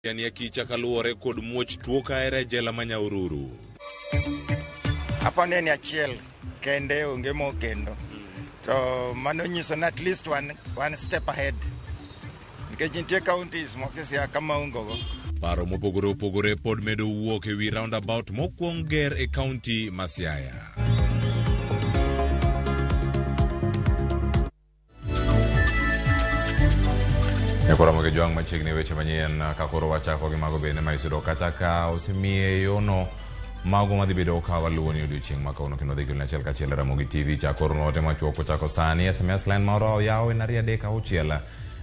Yani akicha kaluwore kod muoch tuo kaera e jela ma Nyahururu. Apani ni achiel kende onge mo kendo. To mano nyiso ni at least one step ahead. Nikech nitie counties moko e Siaya kama onge go. Paro mopogore opogore pod medo wuok e wi roundabout mokwong ger e kaunti ma Siaya. Nyakoro moge jwang' machiegni weche manyien ka koro wachako gi mago bende ma isudo kata ka osemiye yono mago madhi bedo ka waluwo ni odiochieng' ma kawuono kendo dhi keloni achiel kachiel e Ramogi TV. Chak ornwa ote machuok kochako sani. SMS line marwa oyaw en 236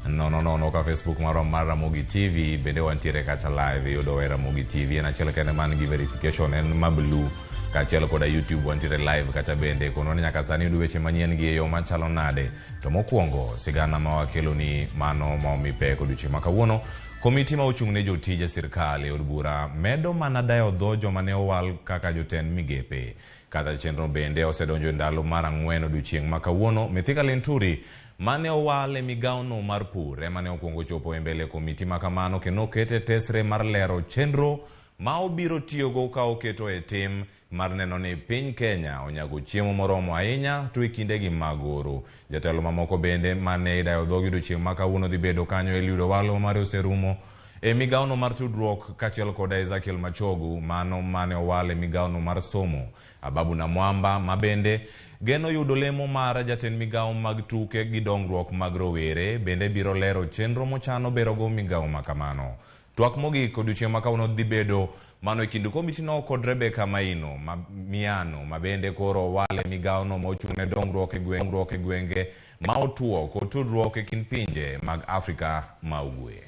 000 ka Facebook marwa mar Ramogi TV bende wantiere kacha live iyudowa e Ramogi TV en achiel kende man gi verification en ma blue kaachiel koda YouTube wantiere live kacha bende konwa ni nyaka sani yudo weche manyien gi e yo machalo nade. To mokwongo sigana ma wakeloni mano ma omi pek odiochieng' ma kawuono. Komiti ma ochung' ne jotije sirkal e od bura medo mana dayo dho joma ne owal kaka jotend migepe. Kata chenro bende osedonjo e ndalo mar ang'wen odiochieng' ma kawuono. Mithika Linturi mane owal e migawono mar pur ema ne okwongo chopo e mbele komiti ma kamano kendo okete tesre mar lero chenro ma obiro tiyogo ka oketo e tim mar neno ni piny Kenya onyago chiemo moromo ahinya to e kindegi mag oro. Jatelo mamoko bende mane idayo dhogi odiochieng' ma kawuono dhi bedo kanyo Eliud Owalo ma mare oserumo e migawono mar tudruok kaachiel koda Ezekiel Machogu mano mane owal e migawono mar somo. Ababu Namwamba ma bende geno yudo lemo mar jatend migawo mag tuke gi dongruok mag rowere bende biro lero chenro mochano berogo migawo ma kamano. Twak mogik odiochieng' ma kawuono dhi bedo mano e kind komitino kod Rebecca Maino ma Miano ma bende koro owal e migawono ma ochung' ne dongruok e gwenge ma otuo kod tudruok e kind pinje mag Afrika ma Ugwe.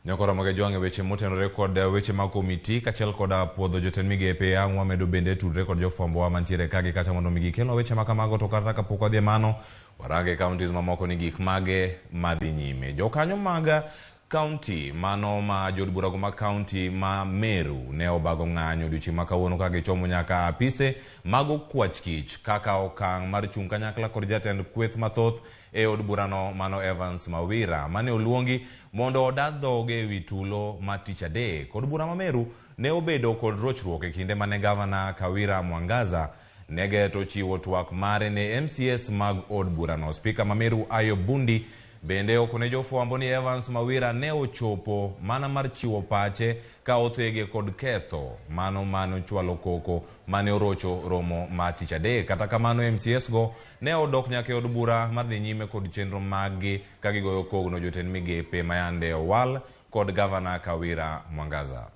Nyakoro moge jwang' e weche motenore kod weche mag komiti kaachiel kod puodho jotend migepe ang' wamedo bende tudre kod jofwambowa mantiere ka gi kacha mondo mi gikelnwa weche ma kamago to kata kapok wadhi e mano warange counties mamoko ni gik mage madhi nyime. Jokanyo mag county mano ma jood burago mag county ma Meru ne obago ng'anyo odiochieng' ma kawuono ka gichomo nyaka apise mag okwach kich kaka okang' mar chung' kanyakla kod jatend kweth mathoth e od burano mano Evans Mawira mane oluongi mondo oda dhoge ewi tulo ma tich adek. Od bura ma Meru ne obedo kod rochruok e kinde mane gavana Kawira Mwangaza ne geto chiwo twak mare ne MCS mag od burano. Spika ma Meru Ayo Bundi bende okone jofwambo ni Evans Mawira ne ochopo mana mar chiwo pache ka othege kod ketho mano mane ochwalo koko mane orocho romo ma tich adek. Kata kamano MCS go ne odok nyaka e od bura mar dhi nyime kod chenro maggi ka gigoyo kogno jotend migepe mayande owal kod gavana Kawira Mwangaza.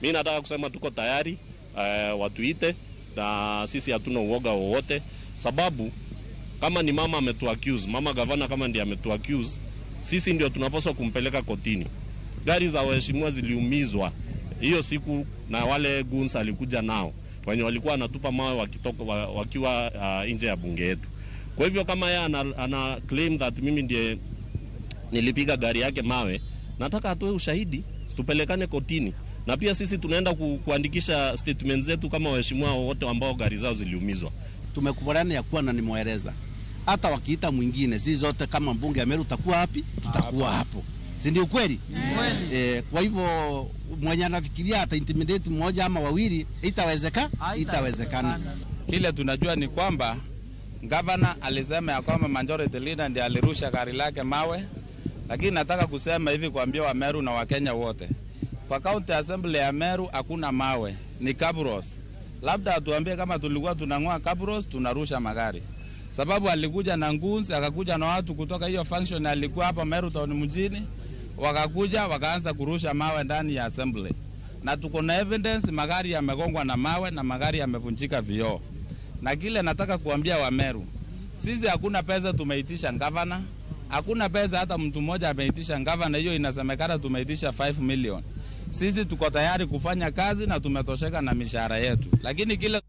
Mi nataka kusema tuko tayari, watuite na sisi hatuna uoga wowote, sababu kama ni mama ametu accuse, mama gavana kama ndiye ametu accuse, sisi ndio tunapaswa kumpeleka kotini. Gari za waheshimiwa ziliumizwa hiyo siku na wale goons alikuja nao wenye walikuwa wanatupa mawe wakitoka, wakiwa nje ya bunge yetu. Kwa hivyo kama yeye ana claim that mimi ndiye nilipiga gari yake mawe, nataka atoe ushahidi tupelekane kotini. Na pia sisi tunaenda kuandikisha statement zetu kama waheshimiwa wote ambao gari zao ziliumizwa. Tumekubaliana ya kuwa na nimweleza hata wakiita mwingine, sisi zote kama mbunge ya Meru tutakuwa wapi? Tutakuwa hapo. Si ndio kweli? Kwa hivyo mwenye anafikiria ata intimidate mmoja ama wawili, itawezekana. Kile tunajua ni kwamba gavana alisema ya kwamba majority leader ndiye alirusha gari lake mawe, lakini nataka kusema hivi kuambia wa Meru na Wakenya wote, kwa county assembly ya Meru hakuna mawe, ni kabros. Labda atuambie kama tulikuwa tunang'oa kabros tunarusha magari. Sababu alikuja na goons, akakuja na watu kutoka hiyo function alikuwa hapa Meru town mjini, wakakuja wakaanza kurusha mawe ndani ya assembly. Na tuko na evidence magari yamegongwa na mawe na magari yamevunjika vioo. Na kile nataka kuambia wa Meru, sisi hakuna pesa tumeitisha gavana, hakuna pesa hata mtu mmoja ameitisha gavana, hiyo inasemekana tumeitisha 5 million. Sisi tuko tayari kufanya kazi na tumetosheka na mishahara yetu. Lakini kile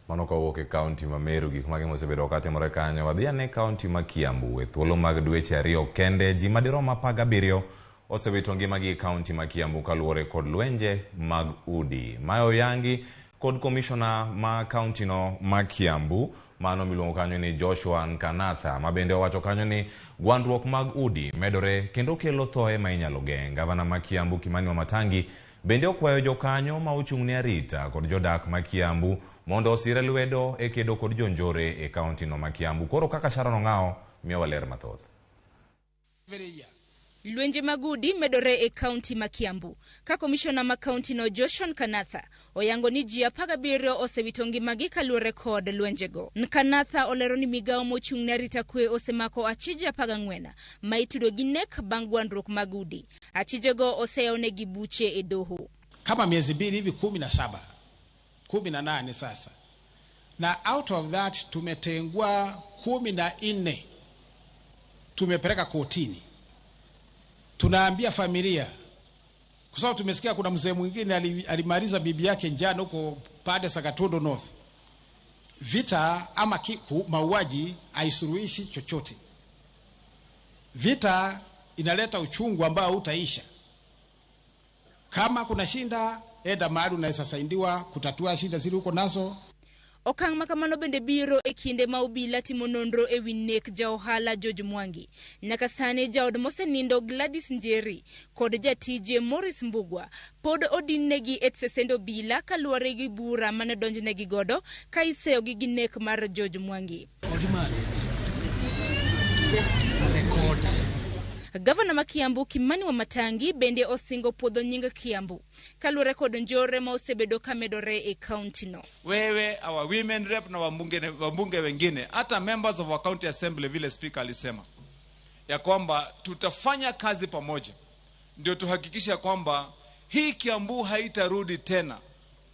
Mano kawuok e kaunti ma Meru, gik mage mosebedo katimore kanyo. Wadhi ane kaunti ma Kiambu. E thuolo mag dweche 2 kende, ji madirom 17 osewito ngimagi e kaunti ma Kiambu kaluwore kod lwenje mag udi. Mae oyangi kod komishona ma kaunti no ma Kiambu, mano miluongo kanyo ni Joshua Nkanatha, ma bende owacho kanyo ni gwandruok mag udi medore kendo kelo thoe ma inyalo geng'. Gavana ma Kiambu Kimani Wamatangi bende okwayo jokanyo ma ochung' ne arita kod jodak ma Kiambu mondo osire lwedo e kedo kod jonjore e kaunti no ma Kiambu. Koro kaka Sharon Ong'ao miyowa ler mathoth. Lwenje mag udi medore e kaunti ma Kiambu ka komishona ma kaunti no Joshua Nkanatha oyango ni ji 17 osewito ngimagi kaluwore kod lwenjego. Nkanatha olero ni migawo mochung' ne arita kwe osemako achije 14 ma itudo gi nek bang' gwandruok mag udi. Achijego oseyawnegi buche e doho. Kama miezi 2 hivi 17, 18 sasa, na out of that tumetengua 14 tumepeleka kotini. Tunaambia familia, kwa sababu tumesikia kuna mzee mwingine alimaliza bibi yake njano huko pande Sakatondo North. Vita ama mauaji haisuluhishi chochote. Vita inaleta uchungu ambao hutaisha. Kama kuna shinda, enda mahali unaweza saidiwa kutatua shinda zile uko nazo. Okang' ma kamano bende biro e kinde ma obila timo nonro e wi nek ja ohala George Mwangi. Nyaka sani jaod mosenindo Gladys Njeri kod jatije Morris Mbugua pod odinnegi e sesend obila kaluwore gi bura mane donjnegi godo ka iseyogi gi nek mar George Mwangi. Gavana ma Kiambu Kimani Wamatangi bende osingo puodho nying Kiambu kaluwore kod njore ma osebedo kamedore e kaunti no. Wewe, our women rep na wabunge wengine, hata members of our county assembly, vile speaker alisema ya kwamba tutafanya kazi pamoja ndio tuhakikisha kwamba hii Kiambu haitarudi tena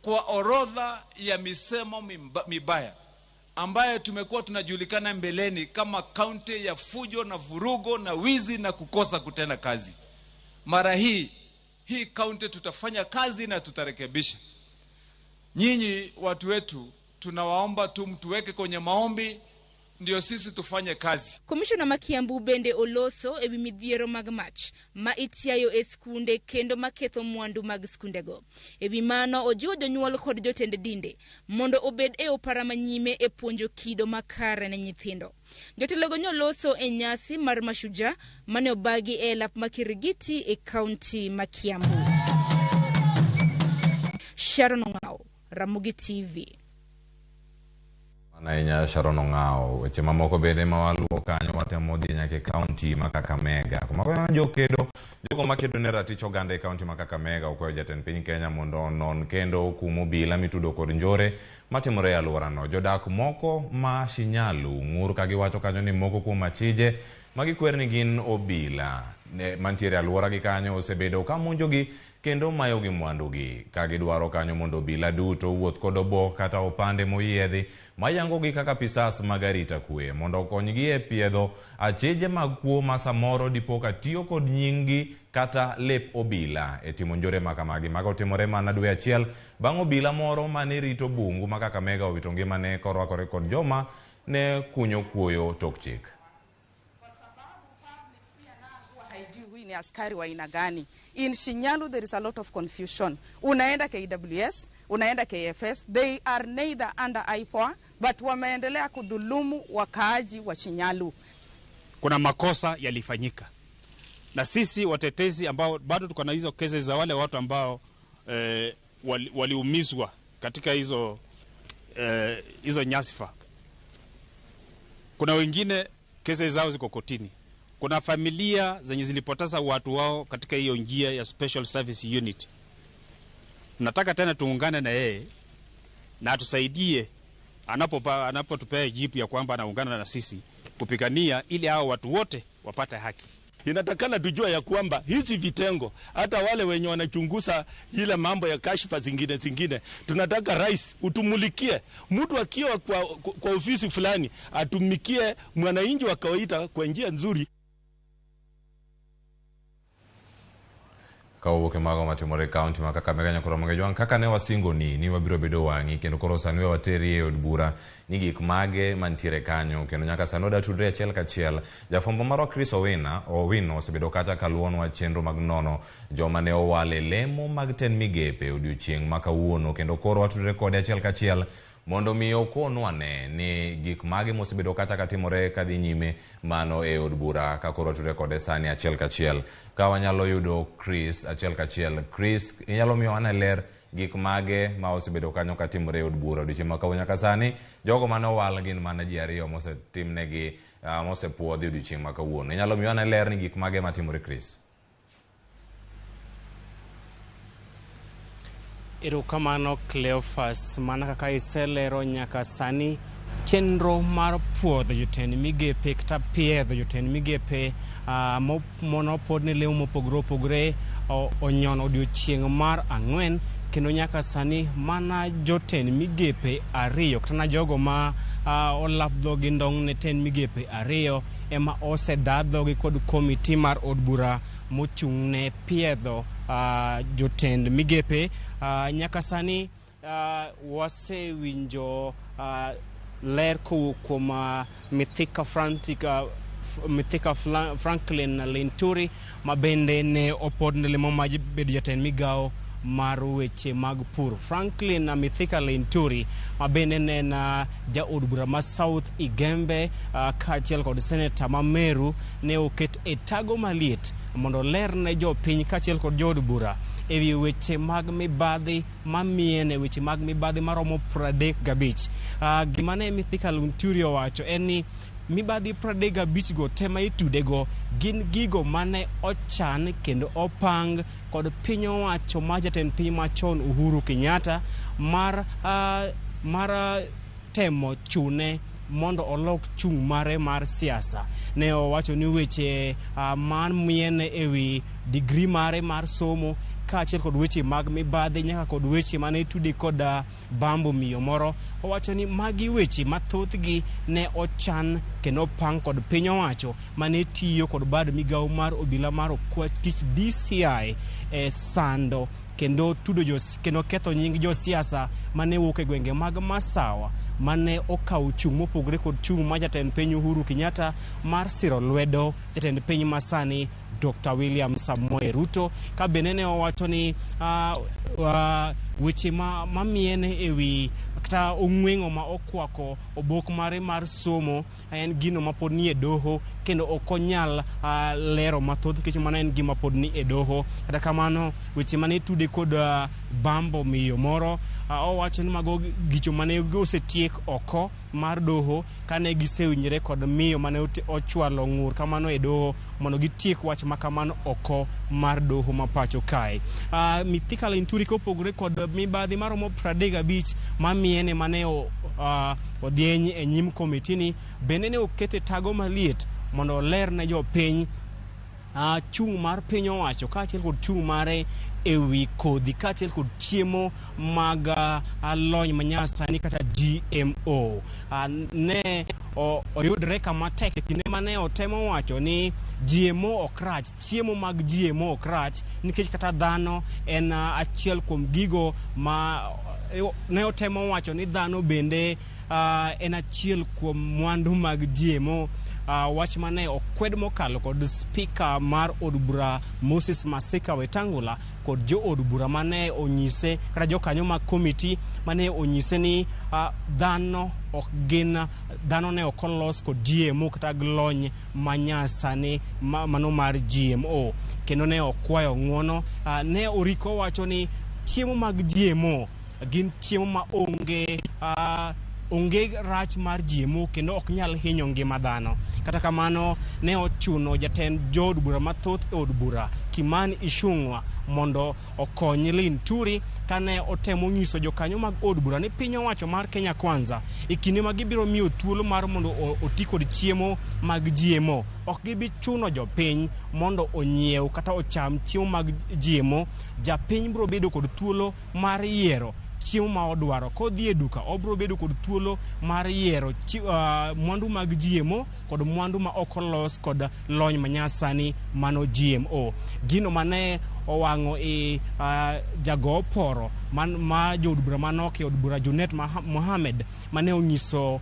kwa orodha ya misemo mibaya ambayo tumekuwa tunajulikana mbeleni kama kaunti ya fujo na vurugo na wizi na kukosa kutenda kazi. Mara hii kaunti tutafanya kazi na tutarekebisha. Nyinyi watu wetu tunawaomba tu mtuweke kwenye maombi ndio sisi tufanye kazi. Komishona ma Kiambu bende oloso ewi midhiero mag mach ma itiayo e skunde kendo maketho mwandu mag skundego. Ewi mano ojiwo jonyuol kod jotend dinde mondo obed e opara manyime e puonjo kido makare ne nyithindo. Jotelogo nyoloso e nyasi mar Mashujaa mane obagi e lap ma Kirigiti e kaunti ma Kiambu. Sharon Ong'ao, Ramogi TV. Ahinya Sharon Ong'ao. Weche mamoko bende ma waluwo kanyo watemo dhi nyaka e kaunti ma Kakamega. Kuma jokedo jogo makedo ne ratich oganda e kaunti ma Kakamega okwayo jatend piny Kenya mondo onon kendo okum obila mitudo kod njore matimore e alworano. Jodak moko ma Shinyalu ng'ur ka giwacho kanyo ni moko kuom achije magikwer ni gin obila mantiere e alworagi kanyo osebedo ka monjogi kendo mayogi mwandugi ka gidwaro kanyo mondo obila duto owuoth kod obok kata opande moyiedhi mayangogi kaka pisas mag arita kwe mondo okonygi e piedho achije mag kuo ma samoro dipo ka tiyo kod nyinggi kata lep obila e timo njore makamagi. Mago timore mana dwe achiel bang' obila moro mane rito bungu ma Kakamega owito ngimane korwakore kod joma ne kunyo kuoyo tok chik. Ni askari wa aina gani? In Shinyalu there is a lot of confusion. Unaenda KWS, unaenda KFS, they are neither under IPOA, but wameendelea kudhulumu wakaaji wa Shinyalu. Kuna makosa yalifanyika. Na sisi watetezi ambao bado tuko na hizo kesi za wale watu ambao waliumizwa katika hizo nyasifa. Kuna wengine kesi zao ziko kotini. Kuna familia zenye zilipoteza watu wao katika hiyo njia ya Special Service Unit. Nataka tena tuungane na yeye na atusaidie anapotupea jibu ya kwamba anaungana na sisi kupigania ili hao watu wote wapate haki. Inatakana tujue ya kwamba hizi vitengo hata wale wenye wanachunguza ile mambo ya kashfa zingine, tunataka rais utumulikie. Mtu akiwa kwa ofisi fulani atumikie mwananchi wa kawaida kwa njia nzuri. Ka wawuok e mago matimore e kaunti ma Kakamega nyaka Ramogi Ajwang', kaka ne wasingoni ni wabiro bedo wang'i kendo koro sani we wateri e od bura ni gik mage mantiere kanyo kendo nyaka sani wadwa tudre achiel kachiel. Jafwambo marwa Chris Owina Owino osebedo kacha kaluwonwa chenro mag nono joma ne owal e lemo mag tend migepe odiochieng' ma kawuono kendo koro watudre kode achiel kachiel mondo mi okonwa ne ni gik mage mosebedo kacha katimore kadhi nyime mano e od bura ka koro watudre kode sani achiel kachiel. Ka wanyalo yudo Chris achiel kachiel. Chris, inyalo miyo ane ler gik mage ma osebedo kanyo katimore e od bura odiochieng' ma kawuono nyaka sani jogo mane owal gin mana ji ariyo mosetimnegi mosepuodhi odiochieng' ma kawuono. Inyalo miyo ane ler ni gik mage matimore Chris? Erokamano Cleophas, mana kaka iselero nyaka sani chenro mar puodho jotend migepe kata piedho jotend migepe monopod ne lemo mopogore opogore onyono odiochieng' mar ang'wen kendo nyaka sani mana jotend migepe ariyo kata na jogo ma olap dhogi ndong' ne tend migepe ariyo ema osedaa dhogi kod komiti mar od bura mochung' ne piedho jotend migepe. Nyaka sani wasewinjo ler kowuok kuom Mithika Franklin Linturi ma bende ne opodne lemo mar bedo jatend migawo mar weche mag pur. Franklin Mithika Linturi ma bende ne en jaod bura ma South Igembe kaachiel kod seneta ma Meru ne oket e tago maliet mondo oler ne jopiny kaachiel kod jood bura e wi weche mag mibadhi mamiene weche mag mibadhi maromo 35. Gima ne Mithika Linturi owacho en ni mibadhi 35 go te ma itudego gin gigo mane ochan kendo opang kod piny owacho mar jatend piny machon Uhuru Kenyatta mar temo chune mondo olok chung' mare mar siasa. Ne owacho ni weche man miene e wi digri mare mar somo kaachiel kod weche mag mibadhi nyaka kod weche mane itude kod bambo miyo moro. Owacho ni magi weche mathothgi ne ochan kendo opang kod piny owacho mane tiyo kod bad migawo mar obila mar Okwach Kich DCI e sando kendo tudo kendo ketho nying josiasa mane wuok e gwenge mag Masawa mane okawo chung' mopogore kod chung' mar jatend piny Uhuru Kenyatta mar siro lwedo jatend piny masani Dr. William Samoei Ruto. Ka bende ne owacho ni weche mamiene e wi kata ong'weng'o ma okwako obok mare mar somo en gino ma pod nie doho kendo ok onyal lero mathoth nikech mano en gima pod ni e doho. Kata kamano weche mane tude kod bambo miyo moro owacho ni mago gicho mane osetiek oko mar doho kane gisewinjore kod miyo mane ochwalo ng'ur kamano e doho mondo gitiek wach ma kamano oko mar doho ma pacho kae. Mithika Linturi kopogore kod mibadhi maromo 35 mamiene mane odhieny e nyim komitini bende ne okete tago maliet mondo oler ne jopiny chung' mar piny owacho kaachiel kod chung' mare e wi kodhi kaachiel kod chiemo mag lony manyasani kata GMO. Ne oyudre kama tek e kinde mane otemo wacho ni GMO ok rach, chiemo mag GMO ok rach nikech kata dhano en achiel kuom gigo ma ne otemo wacho ni dhano bende en achiel kuom mwandu mag GMO. Wach mane okwed mokalo kod spika mar od bura Moses Masika Wetangula kod jo od bura mane onyise kata jokanyo mag komiti mane onyise ni dhano ok gin dhano ne ok olos kod GMO kata lony manyasani mano mar GMO kendo ne okwayo ng'uono. Ne oriko wacho ni chiemo mag GMO gin chiemo ma onge onge rach mar GMO kendo ok nyal hinyo ngima dhano. Kata kamano ne ochuno jatend jood bura mathoth e od bura Kimani Ichung'wa mondo okony Linturi kane otemo nyiso jokanyo mag od bura ni piny owacho mar Kenya Kwanza e kinde ma gibiro miyo thuolo mar mondo oti kod chiemo mag GMO ok gibi chuno jopiny mondo onyiew kata ocham chiemo mag GMO. Japiny biro bedo kod thuolo mar yiero chiemo ma odwaro. Kodhi e duka obiro bedo kod thuolo mar yiero mwandu mag GMO kod mwandu ma ok olos kod lony manyasani mano GMO. Gino mane owang'o i jago oporo ma jood bura manok e od bura Junet Mohamed mane onyiso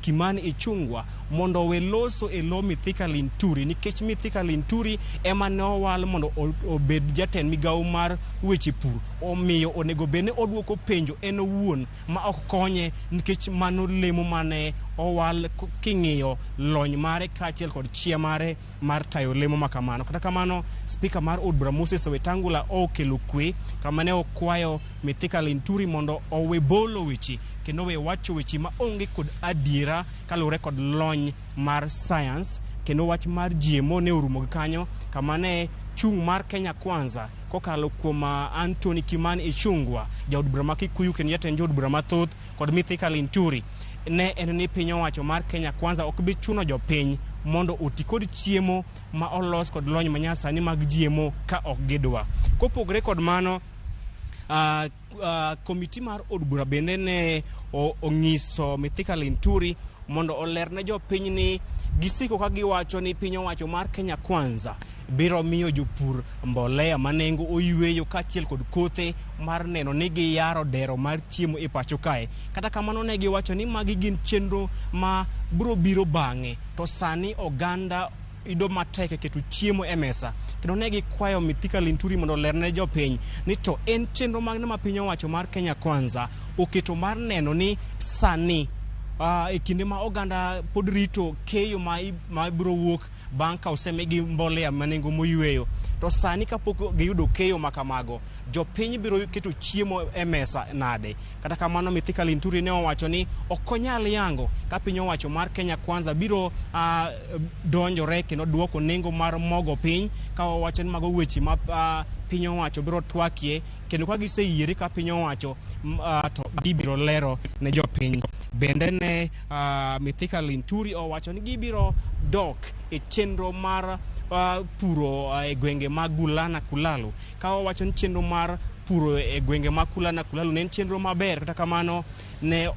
Kimani Ichung'wa mondo owe loso e lo Mithika Linturi, nikech Mithika Linturi ema ne owal mondo obed jatend migawo mar weche pur, omiyo onego bed ni oduoko penjo en owuon ma ok konye, nikech mano lemo mane owal king'iyo lony mare kaachiel kod chia mare mar tayo lemo ma kamano. Kata kamano, spika mar od bura Moses Wetangula okelo kwe kama ne okwayo Mithika Linturi mondo owe bolo weche kendo owe wacho weche ma onge kod adiera kaluwore kod lony mar science. Kendo wach mar GMO ne orumo gi kanyo, kama ne chung' mar Kenya Kwanza kokalo kuom Anthony Kimani Ichung'wa, jaod bura ma Kikuyu kendo jatend jood bura mathoth, kod Mithika Linturi, ne en ni piny owacho mar Kenya Kwanza ok bi chuno jopiny mondo oti kod chiemo ma olos kod lony manyasani mag GMO ka ok gidwa. Kopogore kod mano, komiti mar od bura bende ne ong'iso Mithika Linturi mondo oler ne jopiny ni gisiko ka giwacho ni piny owacho mar Kenya Kwanza biro miyo jopur mbolea ma nengo oyweyo kaachiel kod kothe mar neno ni giyaro dero mar chiemo e pacho kae. Kata kamano, ne giwacho ni magi gin chenro ma biro biro bang'e, to sani oganda yudo matek e keto chiemo e mesa. Kendo ne gikwayo Mithika Linturi mondo oler ne jopiny ni to en chenro magne ma piny owacho mar Kenya Kwanza oketo mar neno ni sani e kinde ma oganda pod rito keyo ma biro wuok bang' ka osemigi mbolea ma nengo moyweyo, to sani kapok giyudo keyo ma kamago, jopiny biro keto chiemo e mesa nade? Kata kamano, Mithika Linturi ne owacho ni ok onyal yango ka piny owacho mar Kenya Kwanza biro donjore kendo duoko nengo mar mogo piny, ka owacho ni mago weche ma piny owacho biro twakie, kendo ka giseyiere ka piny owacho to gibiro lero ne jopiny. Bende ne Mithika Linturi owacho ni gibiro dok e chenro mar puro e gwenge mag Gulana Kulalu, ka owacho ni chenro mar puro e gwenge mag Kulana Kulalu ne en chenro maber. Kata kamano, ne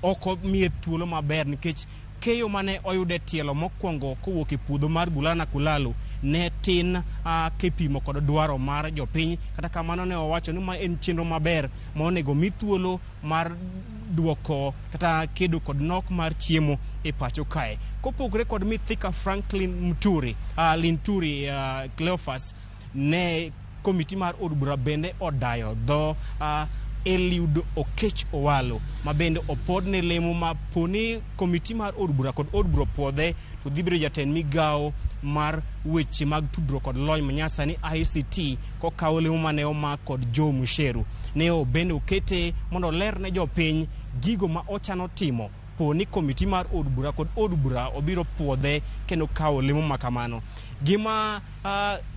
ok omiye thuolo maber, nikech keyo mane oyudo e tielo mokwongo kowuok e puodho mar Gulana Kulalu ne tin kipimo kod dwaro mar jopiny. Kata kamano, ne owacho ni ma en chenro maber ma onego mi thuolo mar duoko kata kedo kod nok mar chiemo e pacho kae. Kopogore kod Mithika Franklin Muturi, Linturi, Cleophas, ne komiti mar od bura bende odayo dho Eliud Okech Owalo, ma bende opodne lemo ma poni komiti mar od bura kod od bura opuodhe to dhi bedo jatend migawo mar weche mag tudruok kod lony manyasani ICT, kokawo lemo mane omak kod Joe Musheru. Ne bende okete mondo oler ne jopiny gigo ma ochano timo poni komiti mar od bura kod od bura obiro puodhe kendo kawo lemo ma kamano. Gima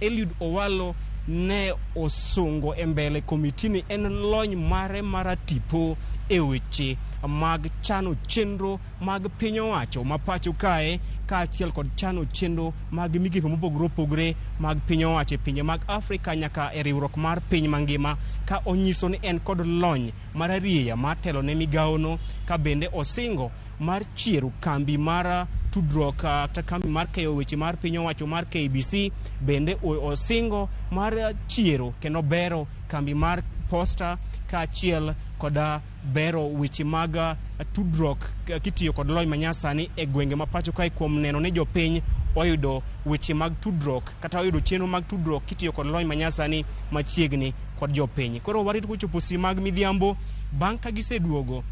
Eliud Owalo ne osungo e mbele komiti ni en lony mare maratipo e weche mag chano chenro mag piny owacho ma pacho kae, kaachiel kod chano chenro mag migepe mopogore opogore mag piny owacho e pinje mag Afrika nyaka e riwruok mar piny mangima, ka onyiso ni en kod lony mararieya mar telo ne migawono, ka bende osingo mar chiero kambi mar tudruok kata kambi mar keyo weche mar piny owacho mar KBC. Bende osingo mar chiero kendo bero kambi mar posta kaachiel kod bero weche mag tudruok kitiyo kod lony manyasani e gwenge ma pacho kae, kuom neno ni jopiny oyudo weche mag tudruok kata oyudo chenro mag tudruok kitiyo kod lony manyasani machiegni kod jopiny. Koro warit kochopo seche mag midhiambo bang' ka giseduogo.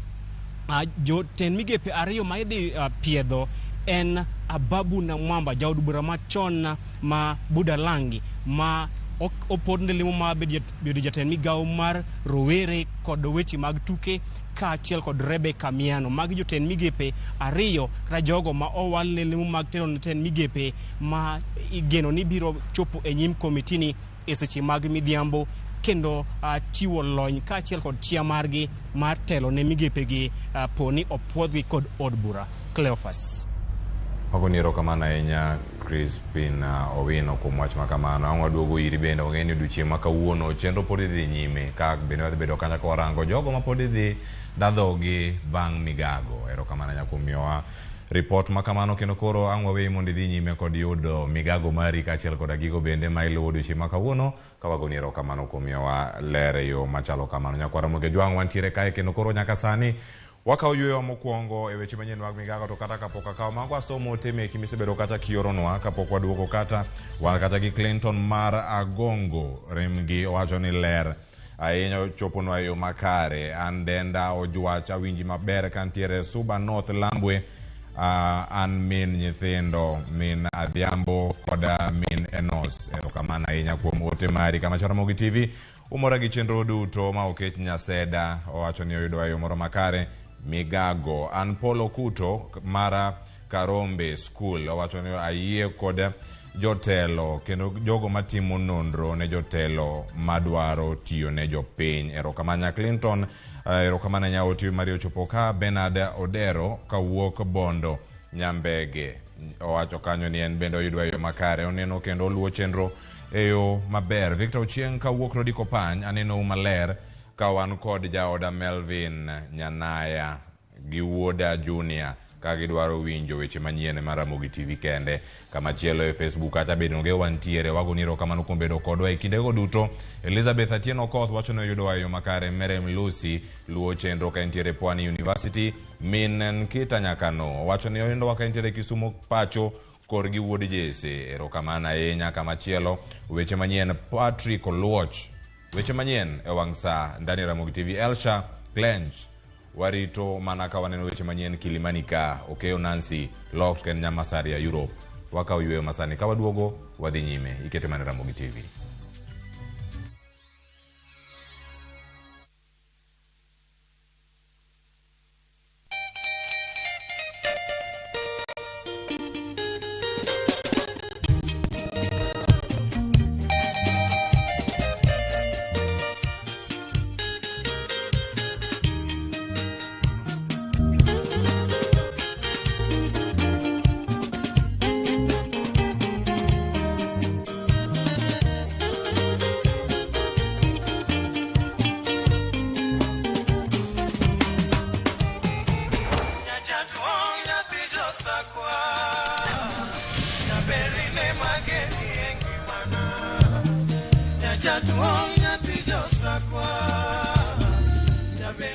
Jotend migepe ariyo ma idhi piedho en Ababu Namwamba, jaod bura machon ma Budalangi, ma opodne lemo mar bedo jatend migawo mar rowere kod weche mag tuke, kaachiel kod Rebecca Miano. Magi jotend migepe ariyo kata jogo ma owal ne lemo mag telo ne tend migepe ma igeno ni biro chopo e nyim komitini e seche mag midhiambo kendo chiwo lony kaachiel kod chia margi mar telo ne migepegi poni opuodhgi kod od bura. Cleophas. Wagoni erokamano ahinya, Crispin Owino, kuom wach ma kamano. Ang' waduogo iri bende wang'e ni odiochieng' ma kawuono chenro pod dhi nyime, ka bende wadhi bedo kanyo ka warango jogo ma pod idhi dadhogi bang' migago. Erokamano ahinya kuom miyowa Ripot ma kamano kendo koro ang' waweyi mondo idhi nyime kod yudo migago mari kaachiel koda gigo bende ma iluwo odiochieng' ma kawuono ka wagoni erokamano kuom miyowa ler e yo machalo kamano. Nyakwar Ramogi Ojwang' wantiere kae kendo koro nyaka sani wakawo yueyo mokwongo e weche manyien mag migago to kata kapok akawo mago asomo ote meki misebedo kata kioronwa kapok waduogo kata wan kata gi Clinton mar Agongo Remgi owacho ni ler ahinya ochoponwa e yo makare. An Denda Ojwach awinji maber kantiere Suba North Lambwe. An min nyithindo min Adhiambo koda min Enos. Erokamano ahinya kuom ote mari. Kama Ramogi TV umora gi chenro duto ma okech Nyaseda owacho ni oyudo e yo moro makare. Migago an Polo Kuto mara Karombe School owacho ni ayie kod jotelo kendo jogo matimo nonro ne jotelo madwaro tiyo ne jopiny. Erokamano Clinton, erokamano nyaoti mari ochopo ka. Bernard Odero kawuok Bondo Nyambege owacho kanyo ni en bende oyudo e yo makare, oneno kendo oluwo chenro e yo maber. Victor Ochieng kawuok Rodi Kopany anenou maler ka wan kod jaoda Melvin Nyanaya gi wuoda Junior ka gidwaro winjo weche manyien mar Ramogi TV kende. Kamachielo e Facebook kata bende onge wantiere, wagoni erokamano kuom bedo kodwa e kindego duto. Elizabeth Atieno Okoth wacho ni oyudowa e yo makare. Merem Lucy luwo chenro ka entiere Pwani University. Min Nkita Nyakano owacho ni oyudowa ka entiere Kisumu pacho korgi wuod Jesse. Erokamano ahinya. Kamachielo weche manyien Patrick Oluoch, weche manyien e wang' saa ndani ya Ramogi TV. Elsha Clench warito mana ka waneno weche manyien Kilimani ka. Okeyo Nancy Locked ken Nyamasaria Europe. Wakawo yweyo masani ka waduogo wadhi nyime. Ikete mana Ramogi TV.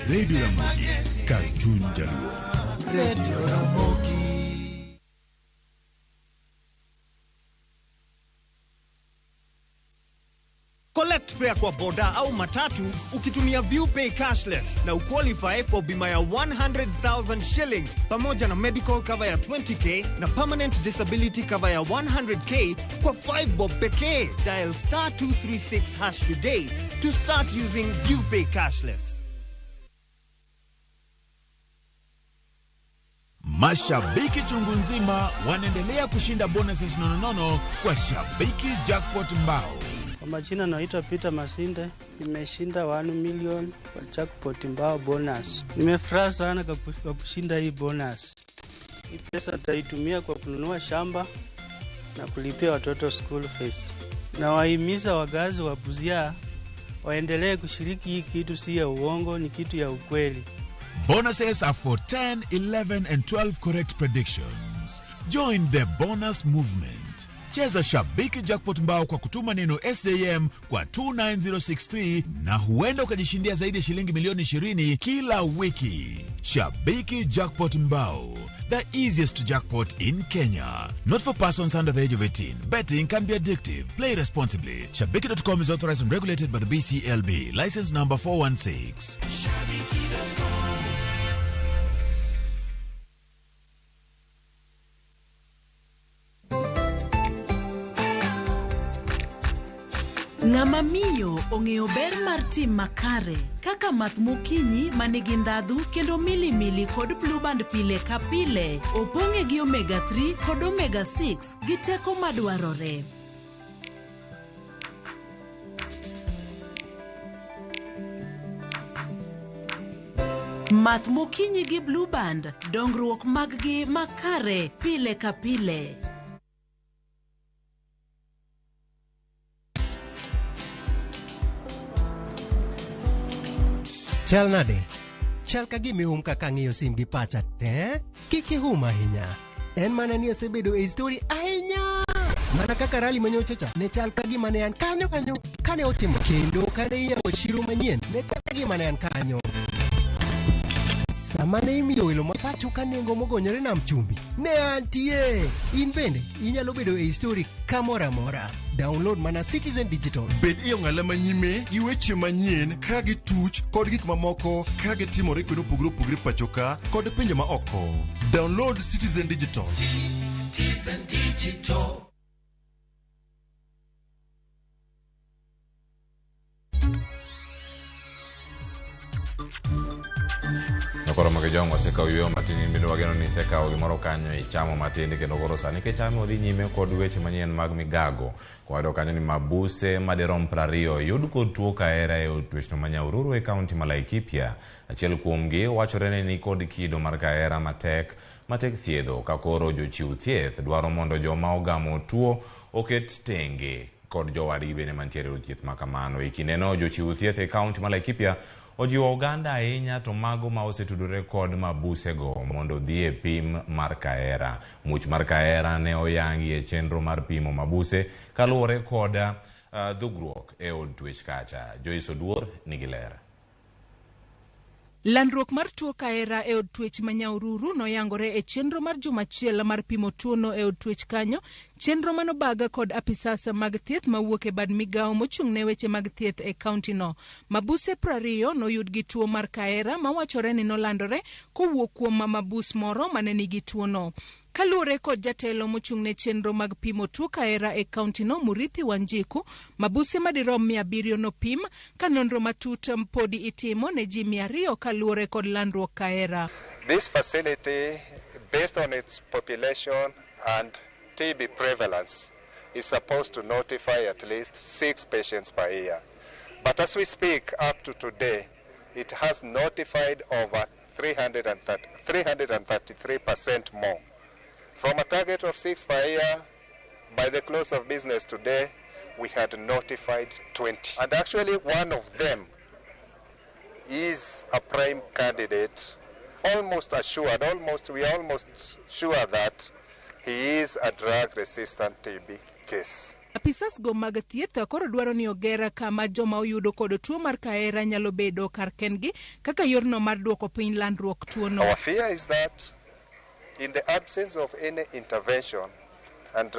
Radio Ramogi, kar chuny jaluo. Radio Ramogi. Collect fare kwa boda au matatu ukitumia ViewPay cashless na uqualify for bima ya 100,000 shillings pamoja na medical cover ya 20k na permanent disability cover ya 100k kwa 5 bob pekee. Dial star 236 hash today to start using ViewPay cashless. Mashabiki chungu nzima wanaendelea kushinda bonuses nononono kwa Shabiki Jackpot Mbao. Kwa majina naitwa Peter Masinde, nimeshinda 1 million kwa jackpot mbao bonus. Nimefurahi sana kwa kushinda hii bonus. Hii pesa nitaitumia kwa kununua shamba na kulipia watoto school fees. Nawahimiza wakazi wa Busia waendelee kushiriki hii kitu, si ya uongo, ni kitu ya ukweli. Bonuses are for 10, 11 and 12 correct predictions. Join the bonus movement. Cheza Shabiki Jackpot Mbao kwa kutuma neno SJM kwa 29063 na huenda ukajishindia zaidi ya shilingi milioni 20 kila wiki. Shabiki Jackpot Mbao, the easiest jackpot in Kenya. Not for persons under the age of 18. Betting can be addictive. Play responsibly. Shabiki.com is authorized and regulated by the BCLB. License number 416. Shabiki.com. Ng'ama miyo ong'eyo ber mar tim makare kaka math mokinyi manigi ndhadhu kendo milimili kod Blue Band pile ka pile opong'e gi omega 3 kod omega 6 gi teko madwarore. Math mokinyi gi Blue Band, dongruok mag-gi makare pile ka pile. Chal nade? Chal ka gima ihum kaka ang'iyo sim gi pacha te. Kik ihum ahinya. En mana ni asebedo e story ahinya. Mana kaka rally manyocha cha ne chal ka gima ne an kanyo kanyo kane otimo kendo kane iyawo chiro manyien ne chal ka gima ne an kanyo. Sama ne imiyo welo ma pacho ka nengo mogonyore nam chumbi, ne antie. In bende inyalo bedo e story kamoro amora. Download mana Citizen Digital. Bed e ong'ala manyime gi weche manyien ka gituch kod gik mamoko ka gitimore kuonde mopogore opogore pacho ka kod pinje ma oko. Download Citizen Digital. Citizen Digital. Koro mage jong wasekawo yueyo matin in bende wageno ni isekawo gimoro kanyo ichamo matin kendo koro sani kichame odhi nyime kod weche manyien mag migago Kwado kanyo ni mabuse madirom 20 oyud kod tuo kahera e od twechno ma Nyahururu e kaunti ma Laikipia. Achiel kuomgi wachore ni nikod kido mar kahera matek matek thiedho ka koro jochiw thieth dwaro mondo joma ogamo tuo oket tenge kod jowadgi bende mantiere e od thieth ma kamano. E kindeno jochiw thieth e kaunti ma Laikipia ojiwo oganda ahinya to mago ma osetudore kod mabusego mondo odhi e pim mar kahera. Much mar kahera ne oyangi e chenro mar pimo mabuse kaluwore kod dhugruok e od twech kacha. Joyce Oduor nigi ler. Landruok mar tuo kahera e od twech ma Nyahururu noyangore e chenro mar juma achiel mar pimo tuono e od twech kanyo, chenro manobag kod apisas mag thieth mawuok e bad migawo mochung' ne weche mag thieth e kaunti no. Mabuse 20 noyud gi tuo mar kahera mawachore ni nolandore kowuok kuom mabus moro mane nigi tuono. Kaluwore kod jatelo mochung'ne chenro mag pimo tuo kahera e kauntino Murithi Wanjiku, mabuse madirom 700 nopim ka nonro matut podi itimo ne ji 200 kaluwore kod landruok kahera. This facility, based on its population and TB prevalence, is supposed to notify at least 6 patients per year. But as we speak, up to today, it has notified over 333% more. From a target of 6 per year, by the close of business today, we had notified 20. And actually one of them is a prime candidate, almost assured, almost, we are almost sure that he is a drug-resistant TB case. Apisas go mag thieth koro dwaro ni oger kama joma oyudo kod tuo mar kahera nyalo bedo kar kendgi kaka yorno mar duoko piny landruok tuono. Our fear is that in the absence of any intervention, and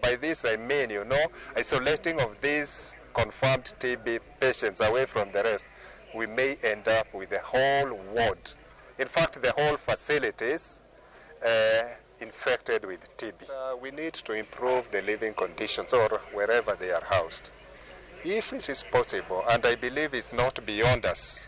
by this I mean, isolating of these confirmed TB patients away from the rest, we may end up with the whole ward, in fact the whole facilities infected with TB. We need to improve the living conditions or wherever they are housed. If it is possible, and I believe it's not beyond us,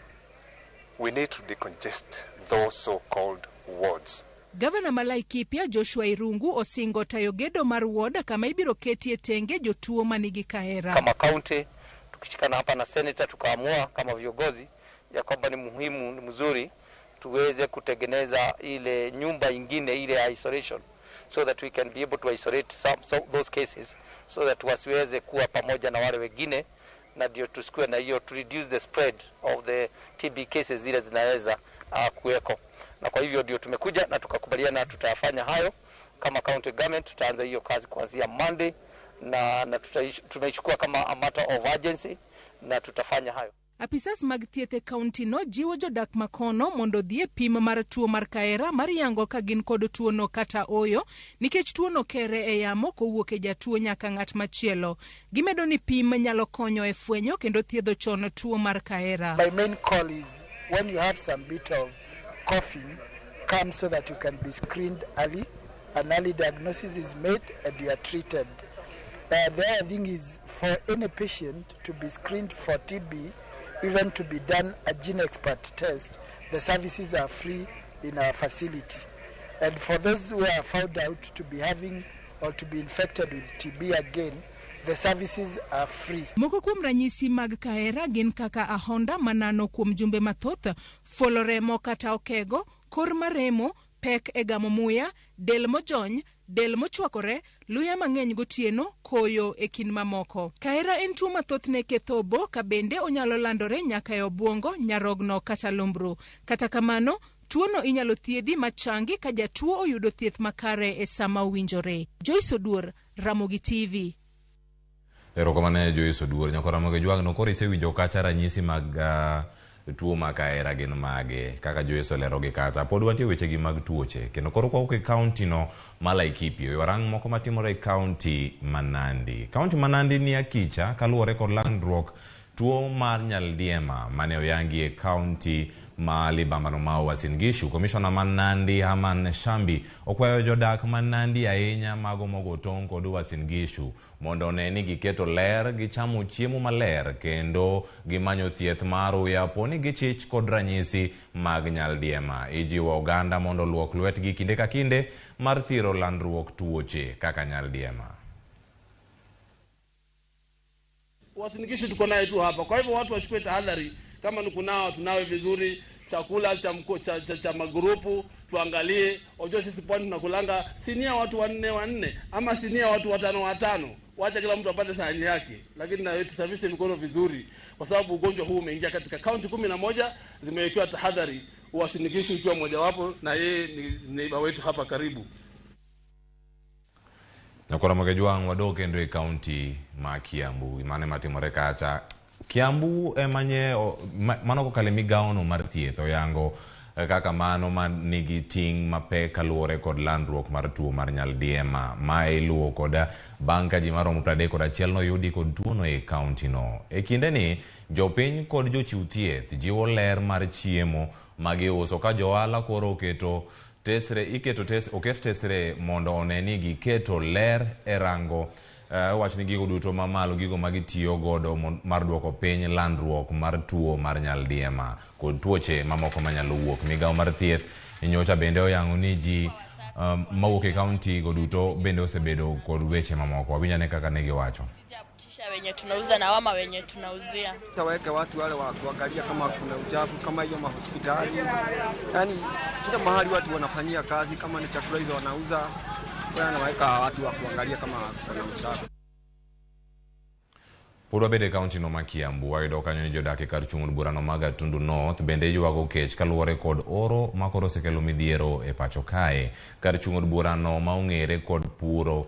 we need to decongest those so-called wards. Gavana ma Laikipia Joshua Irungu osingo tayo gedo mar ward kama ibiro ketie tenge jotuo manigi kahera. Kama county tukishikana hapa na senator tukaamua kama viongozi ya kwamba ni muhimu, ni mzuri tuweze kutengeneza ile nyumba ingine ile isolation so that we can be able to isolate some those cases so that wasiweze kuwa pamoja na wale wengine, na ndio tusikue na hiyo to reduce the spread of the TB cases zile zinaweza kuweko. Na kwa hivyo ndio tumekuja na tukakubaliana tutayafanya hayo kama county government. Tutaanza hiyo kazi kuanzia Monday na tumeichukua kama a matter of urgency na tutafanya hayo. Apisas mag thieth e kaunti no jiwo jodak makono mondo odhi e pim mar tuo mar kahera mar yango ka gin kod tuono kata oyo, nikech tuono kere e yamo kowuok e jatuo nyaka ng'at machielo. Gimedo ni pim nyalo konyo e fwenyo kendo thiedho chon tuo mar kahera. My main call is when you have some bit of coughing, come so that you can be screened early. An early diagnosis is made and you are treated. The other thing is for any patient to be screened for TB, even to be done a GeneXpert test, the services are free in our facility. And for those who are found out to be having or to be infected with TB again, the services are free. Moko kuom ranyisi mag kahera gin kaka ahonda manano kuom jumbe mathoth, folo remo kata okego, kor maremo, pek e gamo muya, del mojony, del mochwakore, luya mang'eny gotieno, koyo e kind mamoko. Kahera en tuo ma thothne ketho obo ka bende onyalo landore nyaka e obwongo, nyarogno kata lumbru. Kata kamano, tuono inyalo thiedhi machangi ka jatuo oyudo thieth makare e sama owinjore. Joyce Oduor, Ramogi TV. Erokamano Joyce Oduor. Nyako Ramogi Jwang'no koro isewinjo kacha ranyisi mag tuo ma kahera gin mage kaka Joyce olerogi kata pod wantie wechegi mag tuoche kendo koro kwawuok e kaunti no ma Laikipia we warang moko matimore e kaunti ma Nandi. Kaunti ma Nandi ni akicha kaluwore kod landruok tuo mar nyaldiema mane oyangi e kaunti ma libambano ma Uasin Gishu. Komishona ma Nandi Herman Shambi okwayo jodak ma Nandi ahinya mago mogo tong' kod Uasin Gishu mondo one ni giketo ler, gichamo chiemo maler kendo gimanyo thieth mar uya po ni gichich kod ranyisi mag nyaldiema. Ijiwo oganda mondo oluok lwetgi kinde ka kinde mar thiro landruok tuoche kaka nyaldiema. Uasin Gishu tuko naye tu hapa. Kwa hivyo watu wachukue tahadhari, kama ni kunawa tunawe vizuri, chakula cha magrupu tuangalie. Unajua sisi pwani tunakulanga sinia watu wanne wanne ama sinia watu watano watano. Wacha kila mtu apate sahani yake, lakini na tusafishe mikono vizuri, kwa sababu ugonjwa huu umeingia katika kaunti 11 zimewekewa tahadhari, Uasin Gishu ikiwa mojawapo, na yeye ni neighbor wetu hapa karibu. Nyako Ramogi Jwang' wadok kendo e kaunti ma Kiambu. Mane matimore kacha Kiambu emanye mano kokalo e migawono mar thieth oyango kaka mano ma nigi ting' mapek kaluwore kod landruok mar tuo mar nyaldiema. Mae iluwo kod bang' ka ji maromo 31 noyudi kod tuono e kaunti no. E kinde ni jopiny kod jochiw thieth jiwo ler mar chiemo ma giuso ka johala koro oketo tesre oket tesre mondo one ni giketo ler e rango wach ni gigo duto mamalo gigo magitiyo godo mar duoko piny landruok mar tuo mar nyaldiema kod tuoche mamoko manyalo wuok. Migawo mar thieth nyocha bende oyango ni ji mawuok e kaunti go duto bende osebedo kod weche mamoko. Wawinjane kaka ne giwacho. Kisha wenye tunauza na wama wenye tunauzia. Taweke watu wale wa kuangalia kama kuna uchafu kama hiyo mahospitali. Yaani kila mahali watu wanafanyia kazi, kama ni chakula hizo wanauza, wanaweka watu wa kuangalia kama kuna usafi. Pod wabede e kaunti no ma Kiambu, wayudo kanyo ni jodak e kar chung' od burano ma Gatundu North bende ywago kech kaluwore kod oro ma koro osekelo midhiero e pacho kae. Kar chung' od burano ma ong'ere kod puro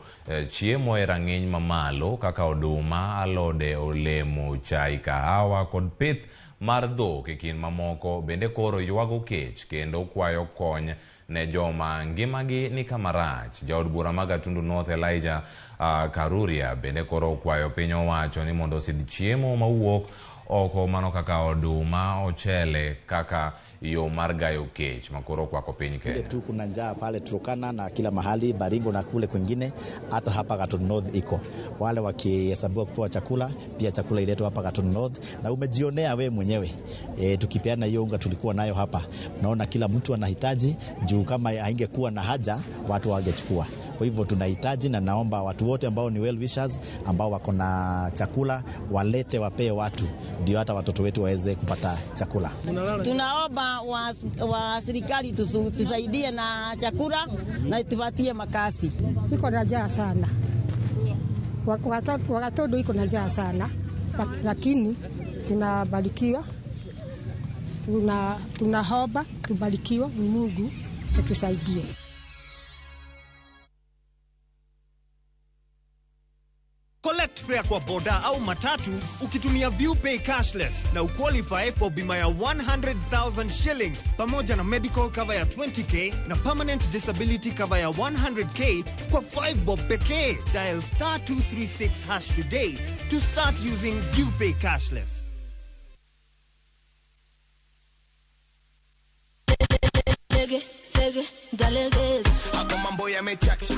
chiemo e rang'iny mamalo kaka oduma, alode, olemo, chai, kahawa kod pith mar dhok e kind mamoko bende koro ywago kech kendo kwayo kony ne joma ngimagi ni kama rach. Jaod bura ma Gatundu North Elijah Karuria bende koro okwayo piny owacho ni mondo osidh chiemo mawuok oko mano kaka oduma, ochele kaka yo mar gayo kech makoro okwako piny Kenya. Tu kuna njaa pale Turkana na kila mahali Baringo na kule kwingine, hata hapa Gatundu North iko. Wale wakihesabiwa kupewa chakula, pia chakula iletwe hapa Gatundu North, na umejionea we mwenyewe. Tukipeana hiyo unga tulikuwa nayo hapa, unaona kila mtu anahitaji, juu kama haingekuwa na haja watu wangechukua. Kwa hivyo tunahitaji, na naomba watu wote ambao ni well wishers, ambao wako na chakula walete, wapee watu, ndio hata watoto wetu waweze kupata chakula. Tunaomba wa serikali tusaidie na chakula na tupatie makasi. Iko na njaa sana. Watoto iko na njaa sana, lakini tunabarikiwa. Tunaomba tubarikiwa, Mungu atusaidie. Collect fare kwa boda au matatu ukitumia ViewPay cashless na uqualify for bima ya 100,000 shillings pamoja na medical cover ya 20k na permanent disability cover ya 100k kwa 5 bob pekee. Dial star 236# today to start using ViewPay cashless. Hapo mambo yamechacha.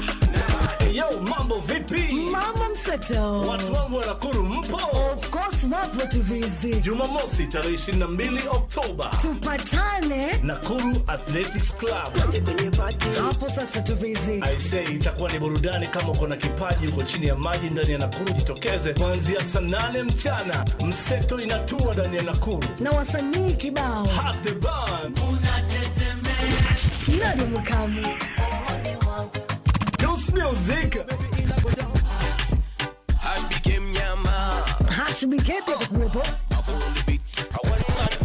Yo, mambo vipi? Mama mseto. Watu wangu wa Nakuru mpo? Of course wapo tuvizi. Jumamosi tarehe 22 Oktoba. Tupatane Nakuru Athletics Club. Hapo sasa tuvizi. I say itakuwa ni burudani. Kama uko na kipaji uko chini ya maji ndani ya Nakuru, jitokeze kuanzia saa 8 mchana. Mseto inatua ndani ya Nakuru. Na wasanii kibao. Hot the band. Nadia Mukami. House music. HBK pia kuwepo.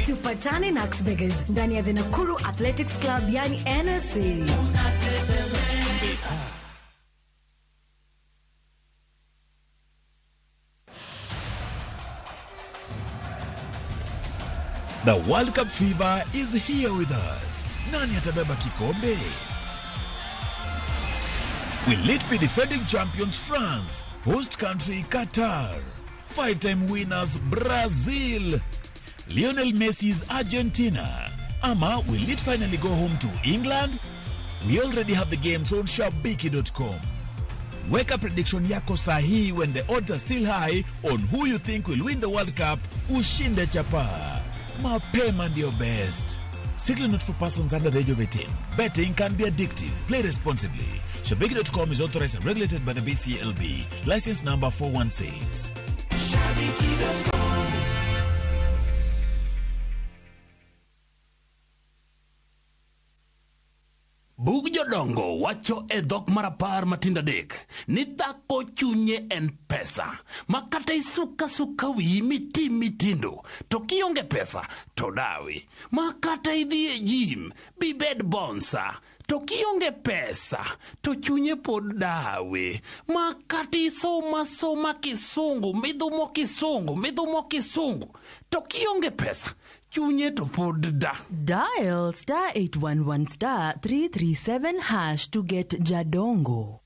Tupatane na Axbeggers ndani ya the Nakuru Athletics Club, yani NSC. The World Cup fever is here with us. Nani atabeba kikombe? Will it be defending champions France, host country Qatar, five-time winners Brazil, Lionel Messi's Argentina, ama will it finally go home to England? We already have the games on shabiki.com. Weka prediction yako sahihi when the odds are still high on who you think will win the World Cup. Ushinde chapa. Mapema ndio best. Strictly not for persons under the age of 18. Betting can be addictive. Play responsibly. Shabiki.com is authorized and regulated by the BCLB. License number 416. Bug jodongo wacho e dhok mar 10 matindo 3 ni dhako chunye en pesa ma kata isuka suka wiyi mitim mitindo to kionge pesa to dawi, ma kata idhi e gym bibed bonsa to kionge pesa to chunye pod dawi, ma kata isoma soma kisungu midhumo kisungu midhumo kisungu to kionge pesa chunye to pod da. Dial star 811 star 337 hash to get Jadongo.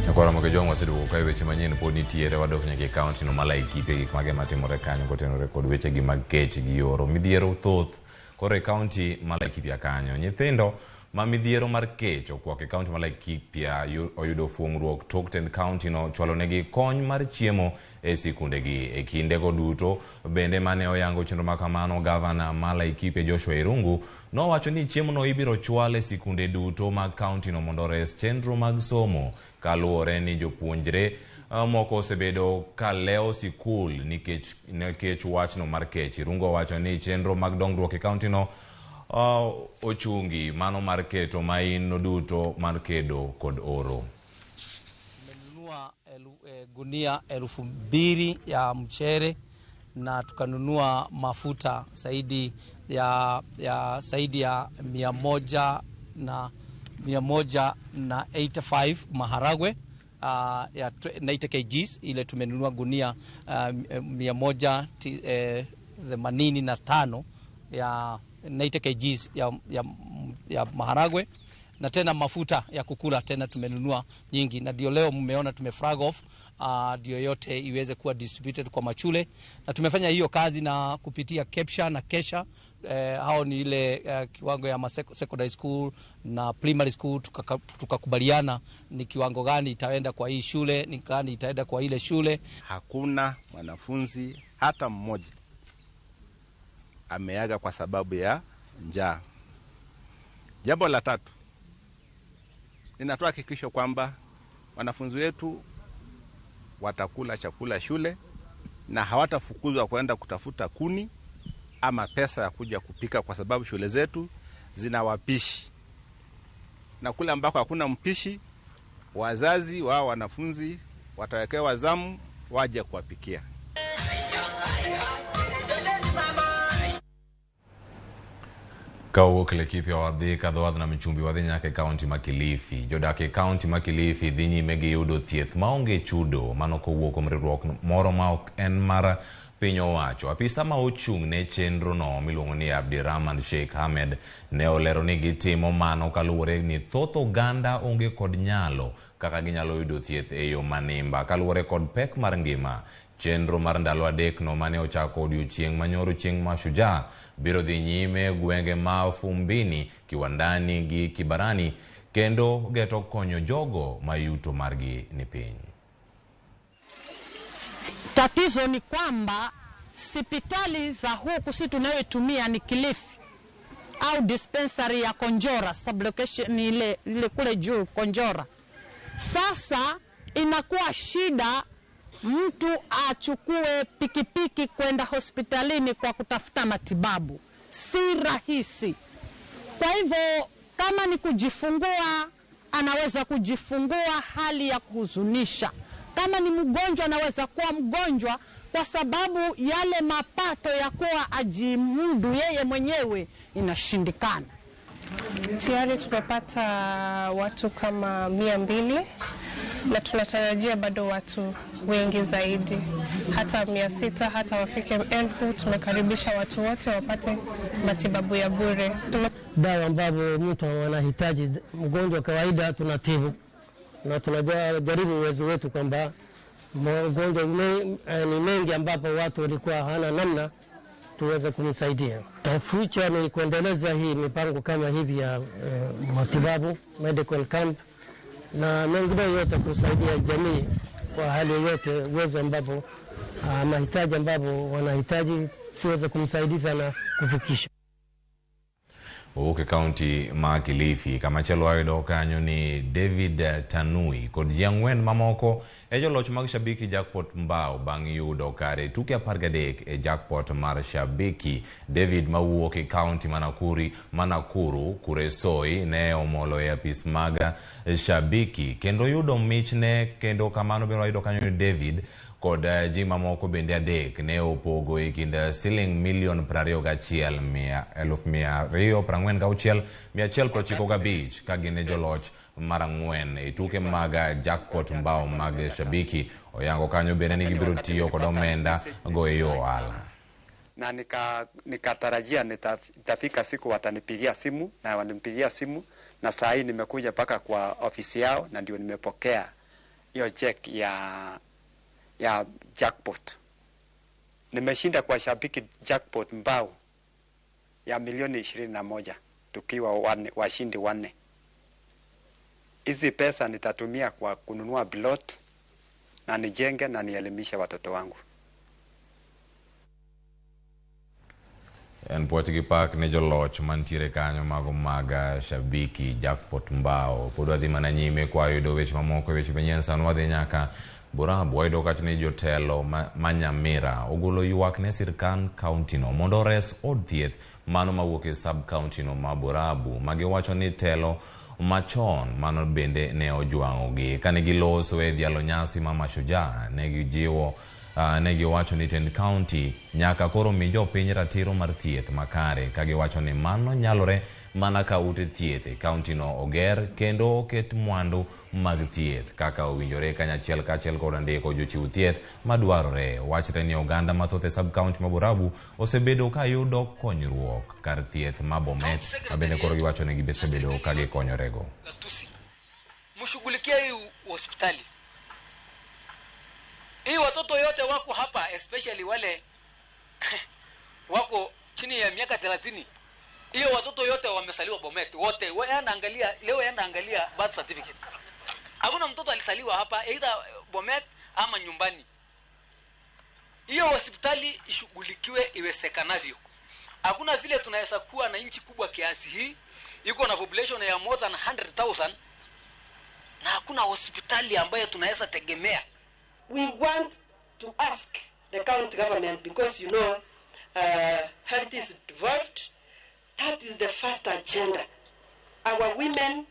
Nyakora Mokejuang waseduogo ka weche manyien pod nitiere wadok nyaka e kaunti no ma Laikipia gik mage matimore kanyo kotenore kod weche gi mag kech gi oro midhiero thoth. Koro e kaunti ma Laikipia kanyo nyithindo ma midhiero mar kech okwako e kaunti ma Laikipia oyudo fuong'ruok tok tend kaunti no chwalo negi kony mar chiemo e sikundegi. E kindego duto bende mane oyango chenro ma kamano, gavana ma Laikipia Joshua Irungu nowacho ni chiemo no ibiro chwal e sikunde duto mag kaunti no mondo ores chenro mag somo kaluwore ni jopuonjre moko osebedo ka lewo sikul nikech wachno mar kech. Irungu owacho ni chenro mag dongruok e kaunti no ochungi mano mar keto maino duto mar kedo kod oro. Tumenunua gunia 2000 ya mchere na tukanunua mafuta zaidi ya 185 maharagwe ya 90 kgs. Ile tumenunua gunia 185 ya 90 kgs ya maharagwe, na tena mafuta ya kukula tena tumenunua nyingi, na ndio leo mmeona tume frag off ndio yote iweze kuwa distributed kwa machule. Na tumefanya hiyo kazi na kupitia KEPSHA na KESHA. Hao ni ile kiwango ya secondary school na primary school, tukakubaliana ni kiwango gani itaenda kwa hii shule, ni gani itaenda kwa ile shule. Hakuna mwanafunzi hata mmoja ameaga kwa sababu ya njaa. Jambo la tatu, ninatoa hakikisho kwamba wanafunzi wetu watakula chakula shule na hawatafukuzwa kwenda kutafuta kuni ama pesa ya kuja kupika, kwa sababu shule zetu zina wapishi, na kule ambako hakuna mpishi, wazazi wa wanafunzi watawekewa zamu waje kuwapikia. Kawuok Laikipia wadhi kadho na Michumbi wadhi nyaka e kaunti ma Kilifi. Jodak e kaunti ma Kilifi dhi nyime gi yudo thieth maonge chudo mano kowuok kuom riwruok moro ma ok en mar piny owacho. Apisa ma ochung' ne chenro no miluongo ni Abdirahman Sheikh Ahmed ne olero ni gitimo mano kaluwore ni thoth oganda onge kod nyalo kaka ginyalo yudo thieth e yo manimba kaluwore kod pek mar ngima. Chenro mar ndalo 3 no mane ochako odiochieng' manyoro chieng' Mashujaa biro dhi nyime gwenge ma Fumbini, Kiwandani gi Kibarani kendo geto konyo jogo ma yuto margi ni piny. Tatizo ni kwamba sipitali za huku si tunayotumia ni Kilifi au dispensary ya Konjora, sublocation ile kule juu Konjora. Sasa inakuwa shida mtu achukue pikipiki kwenda hospitalini kwa kutafuta matibabu. Si rahisi. Kwa hivyo kama ni kujifungua, anaweza kujifungua hali ya kuhuzunisha. Kama ni mgonjwa, anaweza kuwa mgonjwa kwa sababu yale mapato ya kuwa ajimudu yeye mwenyewe inashindikana. Tayari tumepata watu kama 200 na tunatarajia bado watu wengi zaidi, hata 600, hata wafike 1000. Tumekaribisha watu wote wapate matibabu ya bure. Dawa ambapo mtu anahitaji, mgonjwa kawaida tunatibu na tunajaribu uwezo wetu kwamba mgonjwa ni mengi ambapo watu walikuwa hana namna tuweze kumsaidia. Future ni kuendeleza hii mipango kama hivi ya matibabu, medical camp na mengine yote kusaidia jamii kwa hali yoyote, uwezo ambapo mahitaji ambapo wanahitaji tuweze kumsaidia na kufikisha. Owuok e kaunti ma Kilifi kamachielo wayudo kanyo ni David Tanui kod ji 4 mamoko e joloch mag Shabiki Jackpot Mbao bang' yudo kare tuke 13 e jackpot mar Shabiki. David mawuok e kaunti ma Nakuru Kuresoi ne omolo e apis mag Shabiki kendo yudo michne, kendo kamano bende wayudo kanyo ni David kod ji mamoko bende 3 ne opogo e kind siling milion 21,246,195 ka gin e joloch mar 4 e tuke mag jackpot mbao mag Shabiki. Oyango kanyo bende ni gibiro tiyo kod omenda go e yo ohala. Na nikatarajia nitafika siku watanipigia simu, na wanimpigia simu, na saa hii nimekuja mpaka kwa ofisi yao na ndio nimepokea hiyo check ya jackpot. Nimeshinda kwa Shabiki jackpot mbao ya milioni 21 tukiwa washindi 4. Hizi pesa nitatumia kwa kununua plot na nijenge na nielimishe watoto wangu. En puoch gi pak ne joloch mantiere kanyo mago mag Shabiki Jackpot Mbao. Pod wadhi mana nyime kwa yudo weche mamoko, weche manyien. Sani wadhi nyaka Borabu. Wayudo kacha ni jotelo ma Nyamira ogolo ywak ne sirkand kaunti no mondo ores od thieth mano mawuok e sub county no ma Borabu, magiwacho ni telo machon mano bende ne ojwang'ogi. Kane giloso e dhialo nyasi ma Mashujaa, ne gijiwo ne giwacho ni tend county nyaka koro mi jopiny ratiro mar thieth makare, ka giwacho ni mano nyalore mana ka ute thieth e county no oger kendo oket mwandu mag thieth kaka owinjore kanyachiel kaachiel kod ndiko jochiw thieth madwarore. Wachre ni oganda mathoth e sub county ma Borabu osebedo ka yudo konyruok kar thieth ma Bomet, ma bende koro giwacho ni gisebedo ka gikonyorego. Mshughulikie hii hospitali. Hii watoto yote wako hapa, especially wale wako chini ya miaka 30. Hiyo watoto yote wamesaliwa Bomet wote. Wewe angalia leo, enda angalia birth certificate. Hakuna mtoto alisaliwa hapa either Bomet ama nyumbani. Hiyo hospitali ishughulikiwe iwezekanavyo. Hakuna vile tunaweza kuwa na nchi kubwa kiasi hii iko na population ya more than 100,000 na hakuna hospitali ambayo tunaweza tegemea. We want to ask the county government, because you know health is devolved. That is the first agenda. Our women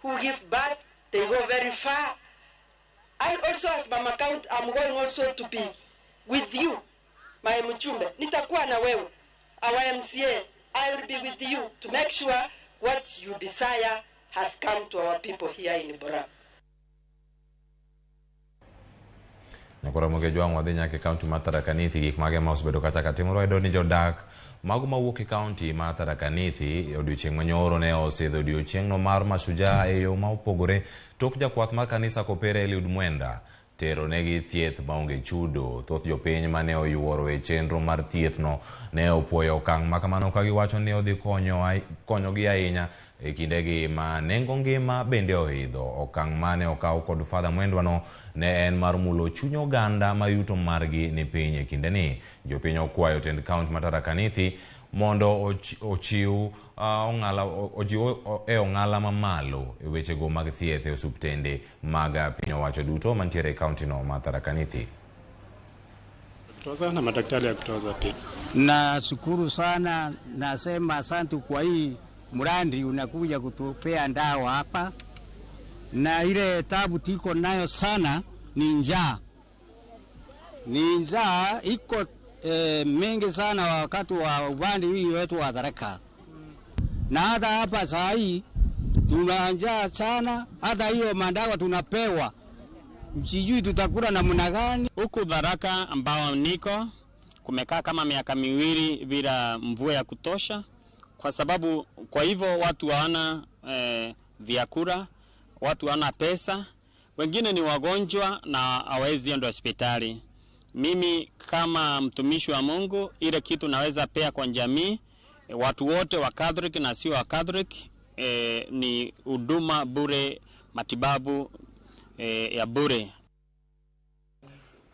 who give birth, they go very far. I also, as Mama Count, I'm going also to be with you, my mjumbe. Nitakuwa na wewe, our MCA. I will be with you to make sure what you desire has come to our people here in Borabu. Nyakora Moge wadhi nyaka e kaunti mar Tharaka Nithi. Gik mage ma osebedo kachaka timore wayudo ni jodak mago mawuok e kaunti mar Tharaka Nithi odiochieng' manyoro ne osidho odiochieng'no mar Mashujaa e yo ma opogore tok jakwath mar kanisa Kopere Eliud Mwenda tero negi thieth maonge chudo. Thoth jopiny mane oyuoro e chenro mar thiethno ne opuoyo okang' ma kamano ka giwacho ni odhi konyogi ahinya e kindegi ma nengo ngima bende oidho. Okang' mane okaw kod Father Mwendwano ne en mar mulo chuny oganda ma yuto margi ni piny e kindeni. Jopiny okwayo tend kaunti ma Tharaka Nithi mondo ochiw e ong'ala mamalo e wechego mag thieth e osuptende mag piny owacho duto mantiere e kaunti no ma Tharaka Nithi. Kutoza na madaktari ya kutoza pia. Nashukuru sana, nasema asante kwa hii mradi unakuja kutupea dawa hapa, na ile tabu tiko nayo sana ni njaa. Ni njaa iko mingi sana wakati wa upande hii wetu wa Tharaka, na hata hapa saa hii tuna njaa sana, hata hiyo madawa tunapewa sijui tutakula namna gani. Huku Tharaka ambao niko kumekaa kama miaka 2 bila mvua ya kutosha, kwa sababu kwa hivyo watu hawana vyakula, watu hawana pesa, wengine ni wagonjwa na hawawezi enda hospitali. Mimi kama mtumishi wa Mungu, ile kitu naweza pea kwa jamii, watu wote wa Catholic na sio wa Catholic, ni huduma bure, matibabu ya bure.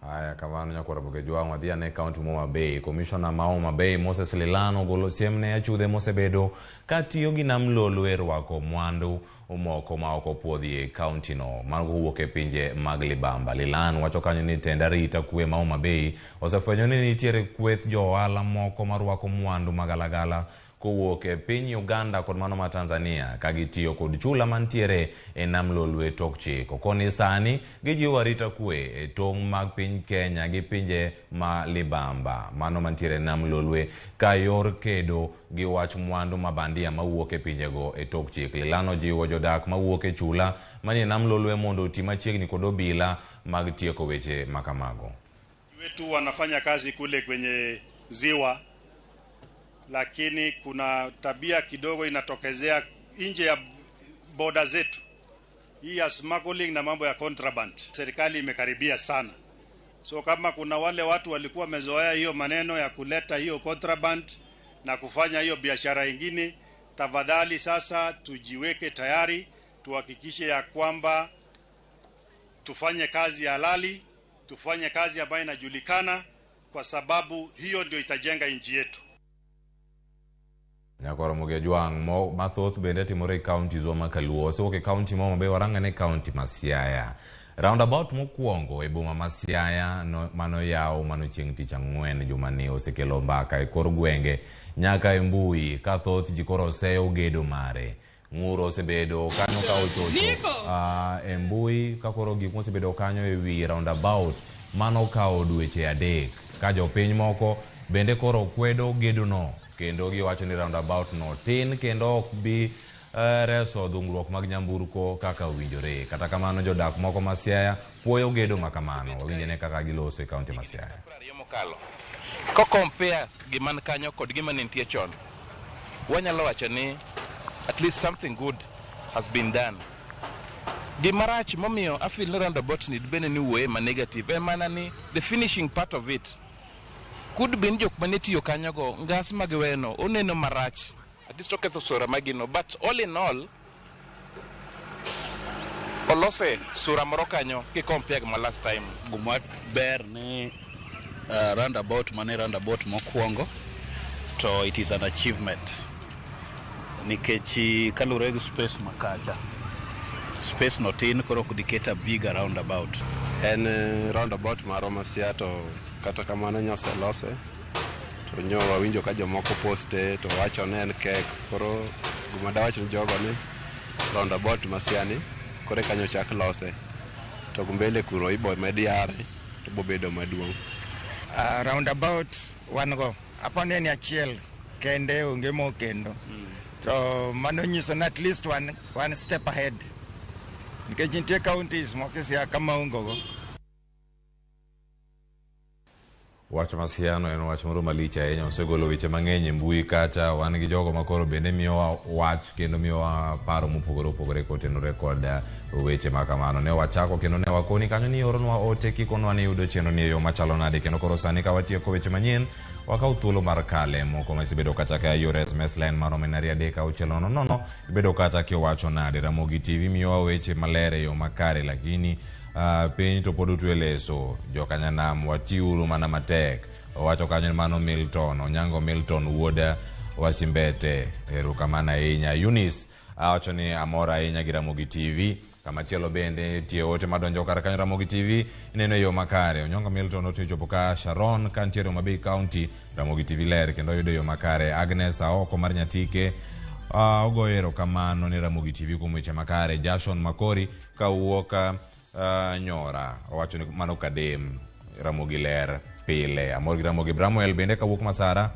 Haya, kamano nyakwar Ramogi Jwang' wadhi ane kaunti ma Homa Bay. Komishona ma Homa Bay Moses Lilano ogolo siem ne achudhe mosebedo katiyo gi nam Lolwe e rwako mwandu moko ma ok opuodhi e kaunti no mago wuok e pinje mag libamba. Lilan wacho kanyo ni tend arita kwe ma Homa Bay osefwenyo ni nitiere kweth jo ohala moko marwako mwandu magalagala kowuok e piny Uganda kod mano ma Tanzania ka gitiyo kod chula mantiere e nam Lolwe tok chik. Okoni sani gijiwo arita kwe e tong' mag piny Kenya gi pinje ma libamba mano mantiere e nam Lolwe ka yor kedo gi wach mwandu ma bandia mawuok e pinjego e tok chik. Lilano jiwo jodak mawuok e chula manie nam Lolwe mondo oti machiegni kod obila mag tieko weche makamago. Wetu wanafanya kazi kule kwenye ziwa, lakini kuna tabia kidogo inatokezea nje ya boda zetu, hii ya smuggling na mambo ya contraband. Serikali imekaribia sana, so kama kuna wale watu walikuwa wamezoea hiyo maneno ya kuleta hiyo contraband na kufanya hiyo biashara ingine, tafadhali sasa tujiweke tayari, tuhakikishe ya kwamba tufanye kazi halali, tufanye kazi ambayo inajulikana, kwa sababu hiyo ndio itajenga nchi yetu. Nyakwar Ramogi Jwang' mathoth bende timore e counties wa makaluo. Osewuok e county ma Homa Bay warang'ane county ma Siaya. Roundabout mokwongo e boma ma Siaya manoyaw mano chieng' tich ang'wen jumani osekelo mbaka e kor gwenge nyaka e mbui ka thoth ji koro oseyo gedo mare. Ng'uro osebedo kanyo ka ochocho e mbui ka koro gik mosebedo kanyo e wi roundabout mano kawo dweche 3 ka jopiny moko bende koro kwedo gedono kendo giwacho ni roundabout no tin kendo ok bi reso dhungruok mag nyamburko kaka owinjore. Kata kamano jodak moko ma Siaya puoyo gedo makamano. Wawinjane kaka giloso e kaunti ma Siaya. Ko compare gima kanyo kod gima ne nitie chon, wanyalo wacho ni at least something good has been done. Gima rach momiyo afeel ni roundabout ni bende ni wuoye ma negative en mana ni the finishing part of it could be ni jok mane tiyo kanyogo ngas magiweno oneno marach, at least oketho sura magino, but all in all olose sura moro kanyo ki compare gi ma last time. Gima ber ni roundabout mane roundabout mokwongo to it is an achievement nikech kaluwore gi space makacha, space no tin koro ok diket a bigger roundabout. En roundabout marwa ma Siaya to kata kamano nyoselose to nyo wawinjo ka jomoko poste to wacho ni en kek. Koro gima dawach ni jogo ni roundabout ma Siaya ni koro eka nyochak lose to mbele kuro ibo med yare to bobedo maduong'. Roundabout wan go apani en achiel kende, onge mo kendo. To mano nyiso ni at least one step ahead nikech nitie counties moko Siaya kama onge go. Wach ma Siaya no en wach moro malich ahinya, osegolo weche mang'eny e mbui kacha. Wan gi jogo makoro bende miyowa wach kendo miyowa paro mopogore opogore kotenore kod weche ma kamano. Ne wachako kendo ne wakoni kanyo ni oronwa ote kikonwa ni yudo chenro ni e yo machalo nade, kendo koro sani ka watieko weche manyien wakaw thuolo mar kale moko ma isebedo kata ka yor SMS line maromo en 2 3 6 0 0 ibedo kata kiwacho nade. Ramogi TV miyowa weche maler e yo makare, lakini piny to pod otwe leso. Jokanyanam watiuru mana matek. Owacho kanyo mano Milton Onyango Milton wuod Wasimbete, erokamano ahinya. Eunice awacho ni amor ahinya gi Ramogi TV. Kamachielo bende nitie ote madonjo kar kanyo Ramogi TV ineno e yo makare. Onyongo Milton ote chopo ka Sharon kantiere Homa Bay County, Ramogi TV ler kendo yudo yo makare. Agnes Aoko mar Nyatike Ogoyo erokamano ne Ramogi TV kuom weche makare. Jason Makori kawuok Nyora owacho ni mano Kadem Ramogi ler pile. Amor gi Ramogi. Bramwell bende kawuok Masara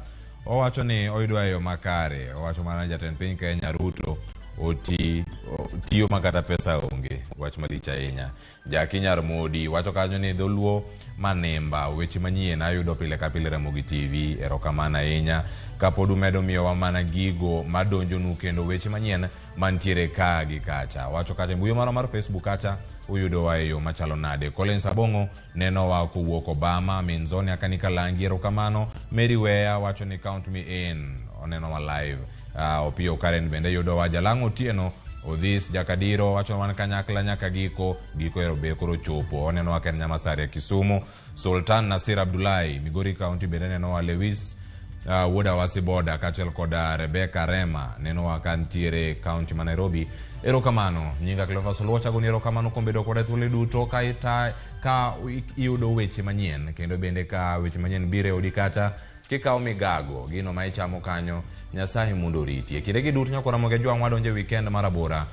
owacho ni oyudwa e yo makare. Owacho mana ni jatend piny Kenya Ruto oti tiyo makata pesa onge. Wach malich ahinya. Jaki Nyar Modi wacho kanyo ni dholuo manimba weche manyien ayudo pile ka pile Ramogi TV. Erokamano ahinya kapod umedo miyowa mana gigo madonjonu kendo weche manyien mantiere ka gi kacha. Wacho kacha e mbui marwa mar Facebook kacha uyudowa e yo machalo nade. Collins Abong'o nenowa kowuok Obama, Minzoni Akanika Langi erokamano. Mary Weya wacho ni count me in, onenowa live. Opiyo Karen bende yudowa. Jalang'o Otieno Odhis Jakadiro wacho wan kanyakla nyaka giko, giko ero be koro chopo. Onenowa ka en Nyamasaria Kisumu. Sultan Nasir Abdullahi Migori County bende nenowa. Lewis wuod Awasi Boda kaachiel kod Rebecca Rema nenowa ka ntiere county ma Nairobi. Erokamano, nyinga Cleophas Oluoch, agoni erokamano kuom bedo koda e thuolo duto ka ita, ka iyudo weche manyien kendo bende ka weche manyien biro e odi kacha kikawo migago gino ma ichamo kanyo Nyasaye mondo oriti. E kindegi duto nyaka Ramogi Ajwang' wadonjo e weekend mar abora.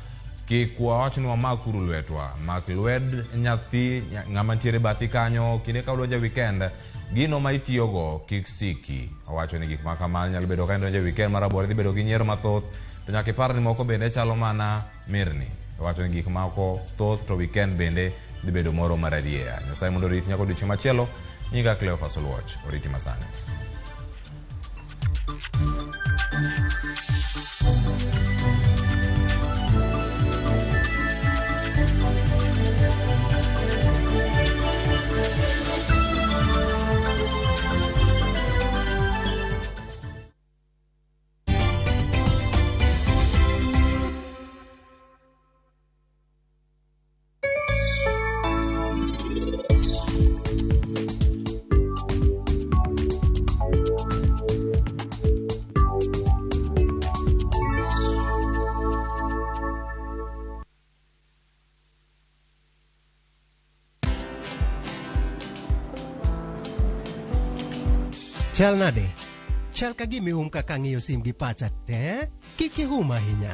Kik wawach ni wamak uru lwetwa, mak lwet nyathi ng'ama ntiere bathi kanyo kinde ka udonjo e weekend gino ma itiyogo kik siki. Owacho ni gik ma kamano nyalo bedo ka idonjo e weekend mar abora idhi bedo gi nyiero mathoth to nyaka ipar ni moko bende chalo mana mirni. Owacho ni gik moko thoth to weekend bende dhi bedo moro mararieya. Nyasaye mondo oriti nyaka odiochieng' machielo. Nyinga Cleophas Oluoch, oriti masani. Chal nade? Chal ka gima ihum kaka ang'iyo sim gi pacha te. Kik ihum ahinya.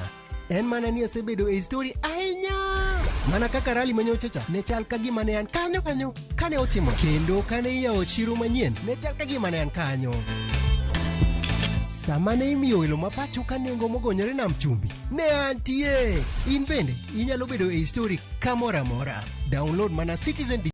En mana ni asebedo e story ahinya. Mana kaka rally manyocha cha ne chal ka gima ne an kanyo kanyo kane otimo kendo kane iyawo chiro manyien ne chal ka gima ne an kanyo. Sama ne imiyo welo ma pacho ka nengo mogonyore nam chumbi ne antie. In bende inyalo bedo e story kamoro amora. Download mana Citizen.